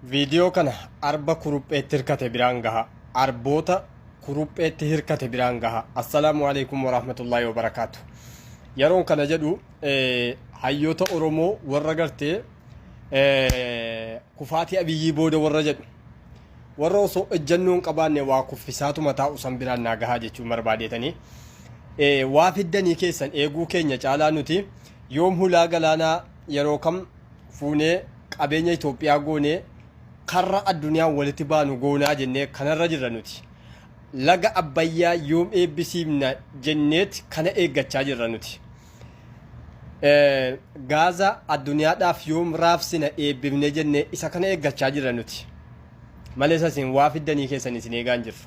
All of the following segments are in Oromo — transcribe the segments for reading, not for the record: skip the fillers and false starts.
Viidiyoo kana arba kurupheetti hirkate biraan gaha. Arboota kurupheetti hirkate biraan gaha. Assalaamu alaikum warahmatullaahi wabarakaatu. Yeroon kana jedhu hayyoota Oromoo warra gartee kufaatii Abiyyii booda warra jedhu warra osoo ejjennoo hin qabaanne waa kuffisaatuma taa'u san biraan naa gahaa jechuun barbaadeetanii waa fiddanii keessan eeguu keenya caalaa nuti yoom hulaa galaanaa yeroo kam fuunee qabeenya Itoophiyaa goonee karra addunyaan walitti baanu goonaa jennee kanarra jirra nuti. Laga Abbayyaa yoom eebbisiifna jenneet kana eeggachaa jirra nuti. Gaaza addunyaadhaaf yoom raabsina eebbifne jennee isa kana eeggachaa jirra nuti. Malee isin waa fiddanii keessan isin eegaa hin jirru.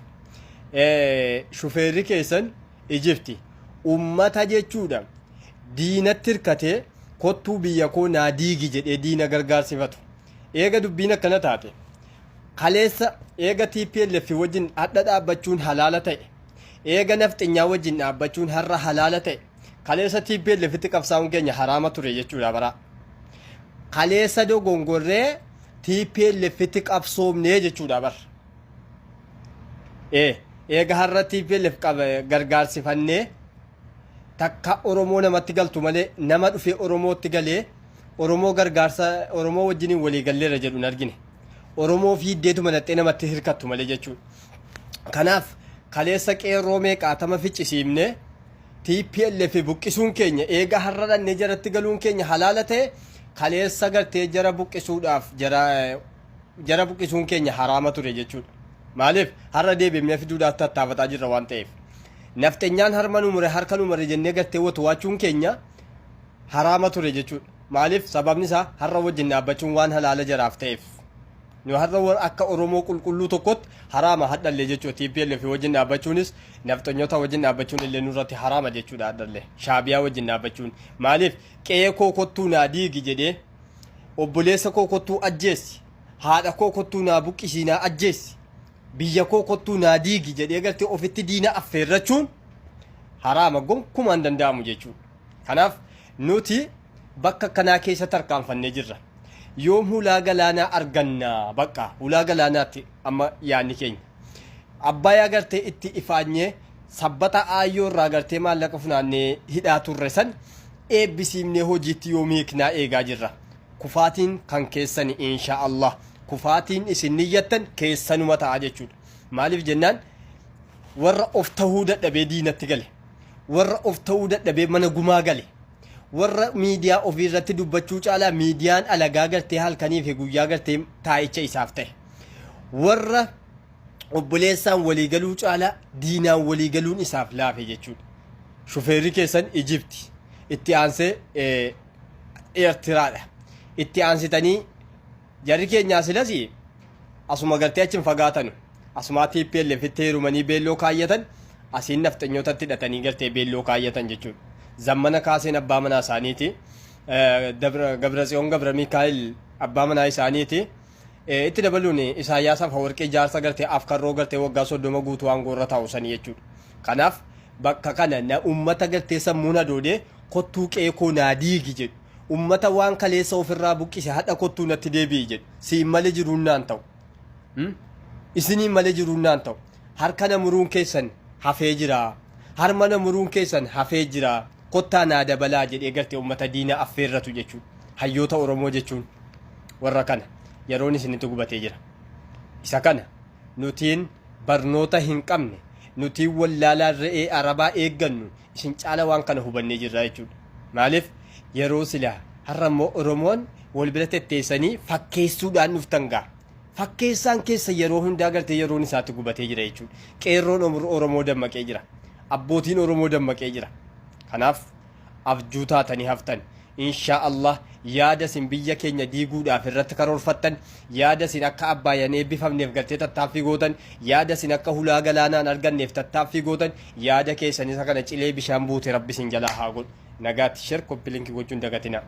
Shufeerri keessan Ijipti. Ummata jechuudha. Diinatti hirkatee kottuu biyya koo naa diigi jedhee diina gargaarsifatu. Eega dubbiin akkana taate kaleessa eega TPLF wajjin hadha dhaabbachuun halaala ta'e eega nafxinyaa wajjin dhaabbachuun har'a halaala ta'e kaleessa TPLFitti qabsaa'uun keenya haraama ture jechuudha baraa. Kaleessa dogongorree TPLFitti qabsoomnee jechuudha bara. Ee eega har'a TPLF gargaarsifannee takka Oromoo namatti galtu malee nama dhufee Oromootti galee Oromoo gargaarsa Oromoo wajjiniin walii galleerra jedhu hin argine. Oromoo fiiddeetuma dhaxxee namatti hirkattu malee jechuudha. Kanaaf kaleessa qeerroo meeqaatama ficcisiifne TPLF buqqisuun keenya eega har'a dhannee jaratti galuun keenya halaala ta'e kaleessa gartee jara buqqisuudhaaf jara jara buqqisuun keenya haraama ture jechuudha. Maaliif har'a deebifnee fiduudhaaf tattaafataa jirra waan ta'eef. Nafxenyaan harma nu mure harka nu mure jennee gartee watwaachuun keenya haraama ture jechuudha. Maaliif sababni isaa har'a wajjin dhaabbachuun waan halaala jaraaf ta'eef. Nu har'a akka Oromoo qulqulluu tokkotti haraama hadhallee jechuudha. TPLF wajjin dhaabbachuunis nafxanyoota wajjin dhaabbachuun illee nurratti haraama jechuudha hadhallee. Shaabiyaa wajjin dhaabbachuun. Maaliif qe'ee koo kottuu naa diigi jedhee obboleessa koo kottuu ajjeessi haadha koo kottuu naa buqqisii naa ajjeessi biyya koo kottuu naa diigi jedhee gartee ofitti diina affeerrachuun haraama gonkumaa hin danda'amu jechuudha. Kanaaf nuti bakka kanaa keessa tarkaanfannee jirra. Yoom hulaa galaanaa arganna bakka hulaa galaanaatti amma yaadni keenya. Abbayaa gartee itti ifaanyee sabbata aayyoo irraa gartee maallaqa funaannee hidhaa turre san eebbisiifnee hojiitti yoom hiiknaa eegaa jirra. Kufaatiin kan keessani insha Allah. Kufaatiin isin niyyattan keessanuma ta'a jechuudha. Maaliif jennaan warra of tahuu dadhabee diinatti gale. Warra of ta'uu dadhabee mana gumaa gale. Warra miidiyaa ofii irratti dubbachuu caalaa miidiyaan alagaa gartee halkanii fi guyyaa gartee taa'icha isaaf ta'e. Warra obboleessaan walii galuu caalaa diinaan walii galuun isaaf laafe jechuudha. Shufeerri keessan Ijipti. Itti aansee Eertiraadha. Itti aansitanii jarri keenyaa silas asuma gartee achi hin fagaatanu. Asumaa TPLF itti heerumanii beelloo kaayyatan asiin nafxanyootatti hidhatanii gartee beelloo kaayyatan jechuudha. Zammana Kaaseen abbaa manaa isaaniiti. Gabratsiyoon Gabra Mikaa'el abbaa manaa isaaniiti. Itti dabaluun Isaayyaas Afawarqii jaarsa gartee afkarroo gartee waggaa 30 guutuu aangoorra taa'u sanii jechuudha. Kanaaf bakka kana na ummata gartee sammuun hadoodee kottuu qe'ee koo naa diigi jedhu. Ummata waan kaleessa ofirraa buqqise hadha kottuu natti deebi'i jedhu. Siin malee jiruun naan ta'u. Isiniin malee jiruun naan ta'u. Harka na muruun keessan hafee jira. Harma na muruun keessan hafee jira. Kottaa naa dabalaa jedhee gartee ummata diina affeerratu jechuudha. Hayyoota Oromoo jechuun warra kana yeroon isinitti gubatee jira. Isa kana nutiin barnoota hin qabne nutiin wallaalaa re'ee arabaa eeggannu isin caala waan kana hubannee jirra jechuudha. Maaliif yeroo silaa har'a immoo Oromoon wal bira tetteessanii fakkeessuudhaan dhuftan gaa. Fakkeessaan keessa yeroo hundaa gartee yeroon isaatti gubatee jira jechuudha. Qeerroon Oromoo dammaqee jira. Abbootiin Oromoo dammaqee jira. Kanaaf abjuu taatanii haftan. Inshaa Allah yaada isin biyya keenya diiguudhaaf irratti karoorfattan, yaada isin akka Abbaayan eebbifamneef gartee tattaaffii gootan, yaada isin akka hulaa galaanaan arganneef tattaaffii gootan, yaada keessan isa kana cilee bishaan buute Rabbi isin jalaa haa godhu. Nagaatti share copy link gochuun dagatinaa.